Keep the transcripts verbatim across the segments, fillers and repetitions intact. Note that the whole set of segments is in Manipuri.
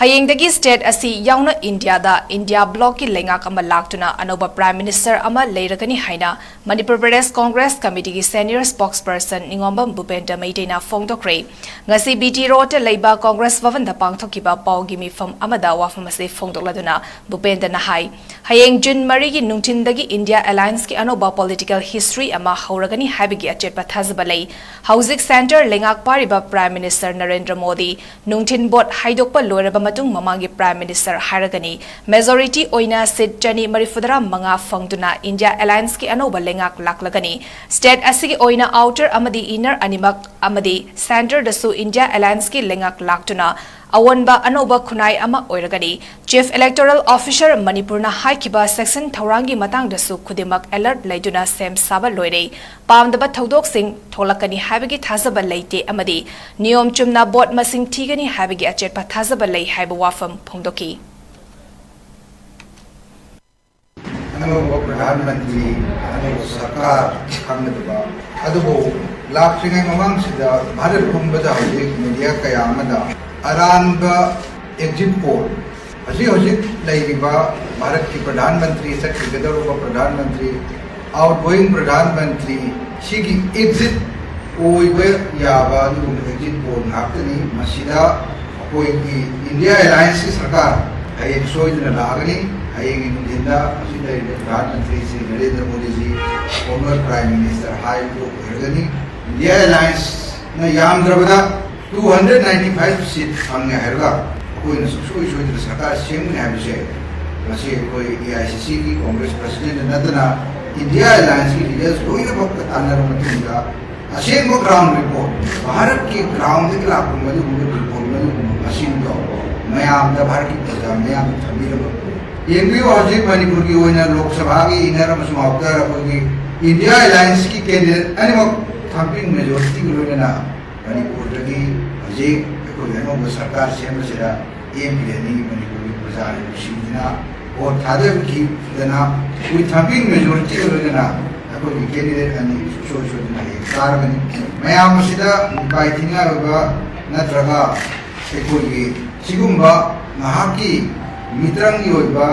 ꯍꯌꯦꯡꯗꯒꯤ state ꯑꯁꯤ ꯌꯥꯎꯅ ꯏꯟꯗꯤꯌꯥꯗ ꯏꯟꯗꯤꯌꯥ blockꯀꯤ ꯂꯩꯉꯥꯛ ꯑꯃ ꯂꯥꯛꯇꯨꯅ ꯑꯅꯧꯕ Prime Minister ꯑꯃ ꯂꯩꯔꯒꯅꯤ ꯍꯥꯏꯅ ꯃꯅꯤꯄꯨꯔ ꯄ꯭ꯔꯗꯦꯁ ꯀꯣꯡꯒ꯭ꯔꯦꯁ ꯀꯃꯤꯇꯤꯒꯤ senior spokesperson ꯅꯤꯉꯣꯝꯕꯝ ꯚꯨꯄꯦꯟꯗ꯭ꯔ ꯃꯩꯇꯩꯅ ꯐꯣꯡꯗꯣꯛꯈ꯭ꯔꯦ꯫ ꯉꯁꯤ B T Roadꯇ ꯂꯩꯕ ꯀꯣꯡꯒ꯭ꯔꯦꯁ ꯚꯕꯟꯗ ꯄꯥꯡꯊꯣꯛꯈꯤꯕ ꯄꯥꯎꯒꯤ ꯃꯤꯐꯝ ꯑꯃꯗ ꯋꯥꯐꯝ ꯑꯁꯤ ꯐꯣꯡꯗꯣꯛꯂꯗꯨꯅ ꯚꯨꯄꯦꯟꯗ꯭ꯔꯅ ꯍꯥꯏ, ꯍꯌꯦꯡ June ꯃꯔꯤꯒꯤ ꯅꯨꯡꯊꯤꯟꯗꯒꯤ India Allianceꯀꯤ ꯑꯅꯧꯕ political history ꯑꯃ ꯍꯧꯔꯒꯅꯤ ꯍꯥꯏꯕꯒꯤ ꯑꯆꯦꯠꯄ ꯊꯥꯖꯕ ꯂꯩ꯫ ꯍꯧꯖꯤꯛ centre ꯂꯩꯉꯥꯛ ꯄꯥꯏꯔꯤꯕ Prime Minister ꯅꯔꯦꯟꯗ꯭ꯔ ꯃꯣꯗꯤ ꯅꯨꯡꯊꯤꯟ vote ꯍꯥꯏꯗꯣꯛꯄ ꯂꯣꯏꯔꯕ ꯃꯇꯨꯡ ꯃꯃꯥꯡꯒꯤ Prime Minister ꯍꯥꯏꯔꯒꯅꯤ꯫ Majority ꯑꯣꯏꯅ seat ꯆꯅꯤ ꯃꯔꯤꯐꯨꯇꯔꯥ ꯃꯉꯥ ꯐꯪꯗꯨꯅ India Allianceꯀꯤ ꯑꯅꯧꯕ ꯂꯩꯉꯥꯛ ꯂꯥꯛꯂꯒꯅꯤ꯫ State ꯑꯁꯤꯒꯤ ꯑꯣꯏꯅ outer ꯑꯃꯗꯤ inner ꯑꯅꯤꯃꯛ ꯑꯃꯗꯤ centreꯗꯁꯨ India Allianceꯀꯤ ꯂꯩꯉꯥꯛ ꯂꯥꯛꯇꯨꯅ ꯑꯑꯣꯟꯕ ꯑꯅꯧꯕ ꯈꯨꯟꯅꯥꯏ ꯑꯃ ꯑꯣꯏꯔꯒꯅꯤ꯫ Chief Electoral Officer ꯃꯅꯤꯄꯨꯔꯅ ꯍꯥꯏꯈꯤꯕ section ꯊꯧꯔꯥꯡꯒꯤ ꯃꯇꯥꯡꯗꯁꯨ ꯈꯨꯗꯤꯡꯃꯛ alert ꯂꯩꯗꯨꯅ ꯁꯦꯝ ꯁꯥꯕ ꯂꯣꯏꯔꯦ꯫ ꯄꯥꯝꯗꯕ ꯊꯧꯗꯣꯛꯁꯤꯡ ꯊꯣꯛꯂꯛꯀꯅꯤ ꯍꯥꯏꯕꯒꯤ ꯊꯥꯖꯕ ꯂꯩꯇꯦ ꯑꯃꯗꯤ ꯅꯤꯌꯣꯝ ꯆꯨꯝꯅ vote ꯃꯁꯤꯡ ꯊꯤꯒꯅꯤ ꯍꯥꯏꯕꯒꯤ ꯑꯆꯦꯠꯄ ꯊꯥꯖꯕ ꯂꯩ ꯍꯥꯏꯕ ꯋꯥꯐꯝ ꯐꯣꯡꯗꯣꯛꯈꯤ꯫ ꯑꯅꯧꯕ ꯄ꯭ꯔꯙꯥꯟ ꯃꯟꯇ꯭ꯔꯤ, ꯑꯅꯧꯕ ꯁꯔꯀꯥꯔ ꯈꯪꯒꯗꯕ, ꯑꯗꯨꯕꯨ ꯂꯥꯛꯇ꯭ꯔꯤꯉꯩ ꯃꯃꯥꯡꯁꯤꯗ ꯚꯥꯔꯠ ꯄꯨꯝꯕꯗ ꯍꯧꯖꯤꯛ media ꯀꯌꯥ ꯑꯃꯗ ꯑꯔꯥꯟꯕ exit poll, ꯍꯧꯖꯤꯛ ꯍꯧꯖꯤꯛ ꯂꯩꯔꯤꯕ ꯚꯥꯔꯠꯀꯤ ꯄ꯭ꯔꯙꯥꯟ ꯃꯟꯇ꯭ꯔꯤ, ꯆꯠꯈꯤꯒꯗꯧꯔꯕ ꯄ꯭ꯔꯙꯥꯟ ꯃꯟꯇ꯭ꯔꯤ, outgoing ꯄ꯭ꯔꯙꯥꯟ ꯃꯟꯇ꯭ꯔꯤ, ꯁꯤꯒꯤ exit ꯑꯣꯏꯕ ꯌꯥꯕ ꯑꯗꯨꯒꯨꯝꯕ exit poll ꯉꯥꯛꯇꯅꯤ꯫ ꯃꯁꯤꯗ ꯑꯩꯈꯣꯏꯒꯤ India Allianceꯀꯤ ꯁꯔꯀꯥꯔ ꯍꯌꯦꯡ ꯁꯣꯏꯗꯅ ꯂꯥꯛꯑꯒꯅꯤ꯫ ꯍꯌꯦꯡꯒꯤ ꯅꯨꯡꯊꯤꯟꯗ ꯍꯧꯖꯤꯛ ꯂꯩꯔꯤꯕ Pradhan Mantri Shri Narendra ꯃꯣꯗꯤꯖꯤ former Prime Minister ꯍꯥꯏꯕꯗꯨ ꯑꯣꯏꯔꯒꯅꯤ꯫ India Allianceꯅ ꯌꯥꯝꯗ꯭ꯔꯕꯗ two hundred ninety five seat ꯐꯪꯉꯦ ꯍꯥꯏꯔꯒ ꯑꯩꯈꯣꯏꯅ ꯁꯨꯡꯁꯣꯏ ꯁꯣꯏꯗꯅ ꯁꯔꯀꯥꯔ ꯁꯦꯝꯒꯅꯤ ꯍꯥꯏꯕꯁꯦ, ꯃꯁꯤ ꯑꯩꯈꯣꯏ AICCꯒꯤ ꯀꯣꯡꯒ꯭ꯔꯦꯁ presidentꯇ ꯅꯠꯇꯅ India Allianceꯀꯤ leaders ꯂꯣꯏꯅꯃꯛꯇ ꯇꯥꯟꯅꯔꯕ ꯃꯇꯨꯡꯗ ꯑꯁꯦꯡꯕ ground report, ꯚꯥꯔꯠꯀꯤ groundꯗꯒꯤ ꯂꯥꯛꯄ ꯃꯗꯨꯒꯨꯝꯕ report, ꯃꯗꯨꯒꯨꯝꯕ ꯃꯁꯤꯡꯗꯣ ꯃꯌꯥꯝꯗ, ꯚꯥꯔꯠꯀꯤ ꯄ꯭ꯔꯖꯥ ꯃꯌꯥꯝꯗ ꯊꯝꯕꯤꯔꯕ꯫ ꯌꯦꯡꯕꯤꯌꯨ, ꯍꯧꯖꯤꯛ ꯃꯅꯤꯄꯨꯔꯒꯤ ꯑꯣꯏꯅ ꯂꯣꯛ ꯁꯚꯥꯒꯤ inner ꯑꯃꯁꯨꯡ outer ꯑꯩꯈꯣꯏꯒꯤ India Allianceꯀꯤ candidate ꯑꯅꯤꯃꯛ thumping majorityꯒ ꯂꯣꯏꯅꯅ ꯃꯅꯤꯄꯨꯔꯗꯒꯤ ꯍꯧꯖꯤꯛ ꯑꯩꯈꯣꯏꯒꯤ ꯑꯅꯧꯕ ꯁꯔꯀꯥꯔ ꯁꯦꯝꯕꯁꯤꯗ ꯂꯦꯝꯈꯤꯔꯅꯤ꯫ ꯃꯅꯤꯄꯨꯔꯒꯤ ꯄ꯭ꯔꯖꯥꯅ ꯅꯨꯡꯁꯤꯗꯅ vote ꯊꯥꯗꯕꯤꯈꯤꯗꯅ with thumping majorityꯒ ꯂꯣꯏꯅꯅ ꯑꯩꯈꯣꯏꯒꯤ candidate ꯑꯅꯤ ꯁꯨꯡꯁꯣꯏ ꯁꯣꯏꯗꯅ ꯍꯌꯦꯡ ꯀꯥꯔꯒꯅꯤ꯫ ꯃꯌꯥꯝ ꯑꯁꯤꯗ ꯃꯤꯄꯥꯏ ꯊꯤꯅꯤꯡꯉꯥꯏ ꯑꯣꯏꯕ ꯅꯠꯇ꯭ꯔꯒ ꯑꯩꯈꯣꯏꯒꯤ ꯁꯤꯒꯨꯝꯕ ꯉꯥꯏꯍꯥꯛꯀꯤ ꯃꯤꯇ꯭ꯔꯪꯒꯤ ꯑꯣꯏꯕ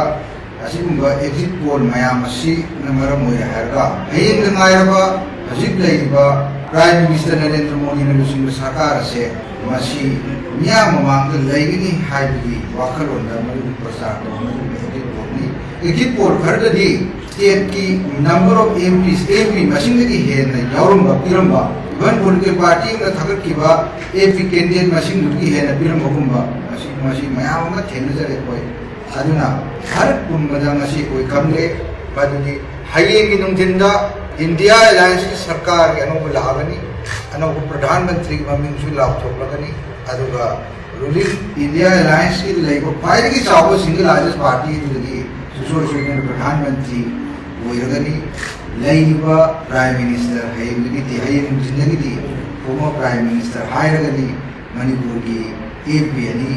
ꯑꯁꯤꯒꯨꯝꯕ ꯑꯦꯛꯖꯤꯠ ꯄꯣꯜ ꯃꯌꯥꯝ ꯑꯁꯤꯅ ꯃꯔꯝ ꯑꯣꯏꯔꯦ ꯍꯥꯏꯔꯒ, ꯍꯌꯦꯡꯗ ꯉꯥꯏꯔꯕ ꯍꯧꯖꯤꯛ ꯂꯩꯔꯤꯕ ꯄ꯭ꯔꯥꯏꯝ ꯃꯤꯅꯤꯁꯇꯔ ꯅꯔꯦꯟꯗ꯭ꯔ ꯃꯣꯗꯤꯅ ꯂꯨꯆꯤꯡꯕ ꯁꯔꯀꯥꯔ ꯑꯁꯦ ꯃꯁꯤ ꯃꯤꯌꯥꯝ ꯃꯃꯥꯡꯗ ꯂꯩꯒꯅꯤ ꯍꯥꯏꯕꯒꯤ ꯋꯥꯈꯜꯂꯣꯟꯗ ꯃꯗꯨꯒꯤ ꯄ꯭ꯔꯆꯥꯔ ꯇꯧꯕ ꯃꯗꯨꯒꯤ ꯑꯦꯛꯖꯤꯠ ꯄꯣꯜꯅꯤ꯫ ꯑꯦꯛꯖꯤꯠ ꯄꯣꯜ ꯈꯔꯗꯗꯤ ꯁ꯭ꯇꯦꯠꯀꯤ number of MPs, MP ꯃꯁꯤꯡꯗꯒꯤ ꯍꯦꯟꯅ ꯌꯥꯎꯔꯝꯕ, ꯄꯤꯔꯝꯕ, even political party ꯑꯃꯅ ꯊꯥꯒꯠꯈꯤꯕ MP candidate ꯃꯁꯤꯡꯗꯨꯗꯒꯤ ꯍꯦꯟꯅ ꯄꯤꯔꯝꯕꯒꯨꯝꯕ, ꯃꯁꯤ, ꯃꯁꯤ ꯃꯌꯥꯝ ꯑꯃ ꯊꯦꯡꯅꯖꯔꯦ ꯑꯩꯈꯣꯏ꯫ ꯑꯗꯨꯅ ꯚꯥꯔꯠ ꯄꯨꯝꯕꯗ ꯉꯁꯤ ꯑꯩꯈꯣꯏ ꯈꯪꯂꯦ꯫ ꯃꯗꯨꯗꯤ ꯍꯌꯦꯡꯒꯤ ꯅꯨꯡꯊꯤꯟꯗ ꯏꯟꯗꯤꯌꯥ ꯑꯦꯂꯥꯌꯟꯁꯀꯤ ꯁꯔꯀꯥꯔꯒꯤ ꯑꯅꯧꯕ ꯂꯥꯛꯑꯒꯅꯤ, ꯑꯅꯧꯕ ꯄ꯭ꯔꯙꯥꯟ ꯃꯟꯇ꯭ꯔꯤꯒꯤ ꯃꯃꯤꯡꯁꯨ ꯂꯥꯎꯊꯣꯛꯂꯒꯅꯤ, ꯑꯗꯨꯒ ꯔꯨꯂꯤꯡ ꯏꯟꯗꯤꯌꯥ ꯑꯦꯂꯥꯌꯟꯁꯀꯤ ꯂꯩꯕ ꯈ꯭ꯋꯥꯏꯗꯒꯤ ꯆꯥꯎꯕ single largest party ꯑꯗꯨꯗꯒꯤ ꯁꯨꯡꯁꯣꯏ ꯁꯣꯏꯗꯅ ꯄ꯭ꯔꯙꯥꯟ ꯃꯟꯇ꯭ꯔꯤ ꯑꯣꯏꯔꯒꯅꯤ꯫ ꯂꯩꯔꯤꯕ ꯄ꯭ꯔꯥꯏꯝ ꯃꯤꯅꯤꯁꯇꯔ ꯍꯌꯦꯡꯗꯒꯤꯗꯤ, ꯍꯌꯦꯡ ꯅꯨꯡꯊꯤꯟꯗꯒꯤꯗꯤ former ꯄ꯭ꯔꯥꯏꯝ ꯃꯤꯅꯤꯁꯇꯔ ꯍꯥꯏꯔꯒꯅꯤ꯫ ꯃꯅꯤꯄꯨꯔꯒꯤ MP ꯑꯅꯤ,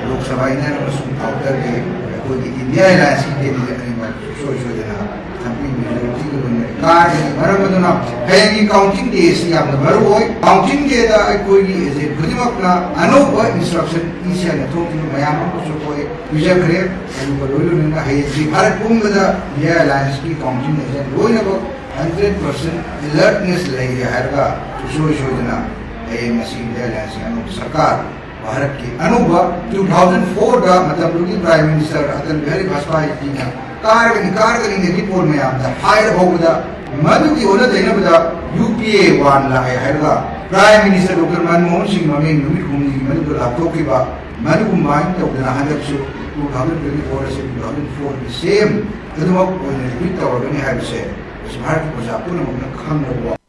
ꯂꯣꯛ ꯁꯚꯥ inner ꯑꯃꯁꯨꯡ outerꯒꯤ ꯑꯩꯈꯣꯏꯒꯤ ꯏꯟꯗꯤꯌꯥ ꯑꯦꯂꯥꯌꯟꯁꯀꯤ candidate ꯑꯅꯤꯃꯛ ꯁꯨꯡꯁꯣꯏ ꯁꯣꯏꯗꯅ ꯊꯝꯕꯤ majorityꯒ ꯂꯣꯏꯅ ꯀꯥꯔꯒꯅꯤ꯫ ꯃꯔꯝ ꯑꯗꯨꯅ ꯍꯌꯦꯡꯒꯤ counting day ꯑꯁꯤ ꯌꯥꯝꯅ ꯃꯔꯨ ꯑꯣꯏ꯫ Counting dayꯗ ꯑꯩꯈꯣꯏꯒꯤ agent ꯈꯨꯗꯤꯡꯃꯛꯅ ꯑꯅꯧꯕ instruction ꯏ ꯁꯤꯌꯥꯅ ꯊꯣꯛꯈꯤꯕ ꯃꯌꯥꯝ ꯑꯃꯁꯨ ꯑꯩꯈꯣꯏ ꯄꯤꯖꯈ꯭ꯔꯦ꯫ ꯑꯗꯨꯒ ꯂꯣꯏ ꯂꯣꯏꯅꯅ ꯍꯌꯦꯡꯁꯤ ꯚꯥꯔꯠ ꯄꯨꯝꯕꯗ ꯏꯟꯗꯤꯌꯥ ꯑꯦꯂꯥꯌꯟꯁꯀꯤ counting agent ꯂꯣꯏꯅꯃꯛ hundred percent alertness ꯂꯩꯔꯦ ꯍꯥꯏꯔꯒ ꯁꯨꯡꯁꯣꯏ ꯁꯣꯏꯗꯅ ꯍꯌꯦꯡ ꯉꯁꯤ ꯏꯟꯗꯤꯌꯥ ꯑꯦꯂꯥꯌꯟꯁꯀꯤ ꯑꯅꯧꯕ ꯁꯔꯀꯥꯔ, ꯚꯥꯔꯠꯀꯤ ꯑꯅꯧꯕ two thousand fourꯗ ꯃꯇꯝꯗꯨꯒꯤ ꯄ꯭ꯔꯥꯏꯝ ꯃꯤꯅꯤꯁꯇꯔ ꯑꯇꯜ ꯕꯤꯍꯥꯔꯤ ꯚꯥꯖꯄꯥꯏꯖꯤꯅ ꯀꯥꯔꯒꯅꯤ, ꯀꯥꯔꯒꯅꯤ ꯅꯦꯒꯦꯇꯤꯚ ꯄꯣꯜ ꯃꯌꯥꯝꯗ ꯍꯥꯏꯔ ꯐꯥꯎꯕꯗ ꯃꯗꯨꯒꯤ ꯑꯣꯟꯅ ꯇꯩꯅꯕꯗ UPA one ꯂꯥꯛꯑꯦ ꯍꯥꯏꯔꯒ ꯄ꯭ꯔꯥꯏꯝ ꯃꯤꯅꯤꯁꯇꯔ ꯗꯣꯛꯇꯔ ꯃꯟꯃꯣꯍꯟ ꯁꯤꯡ ꯃꯃꯤꯡ ꯅꯨꯃꯤꯠ ꯍꯨꯝꯅꯤꯒꯤ ꯃꯅꯨꯡꯗ ꯂꯥꯎꯊꯣꯛꯈꯤꯕ, ꯃꯗꯨꯒꯨꯝꯃꯥꯏꯅ ꯇꯧꯗꯅ ꯍꯟꯗꯛꯁꯨ two thousand twenty four ꯑꯁꯤ two thousand fourꯒꯤ same ꯑꯗꯨꯃꯛ ꯑꯣꯏꯅ repeat ꯇꯧꯔꯒꯅꯤ ꯍꯥꯏꯕꯁꯦ ꯃꯁꯤ ꯚꯥꯔꯠꯀꯤ ꯄ꯭ꯔꯖꯥ ꯄꯨꯝꯅꯃꯛꯅ ꯈꯪꯂꯕ ꯋꯥ꯫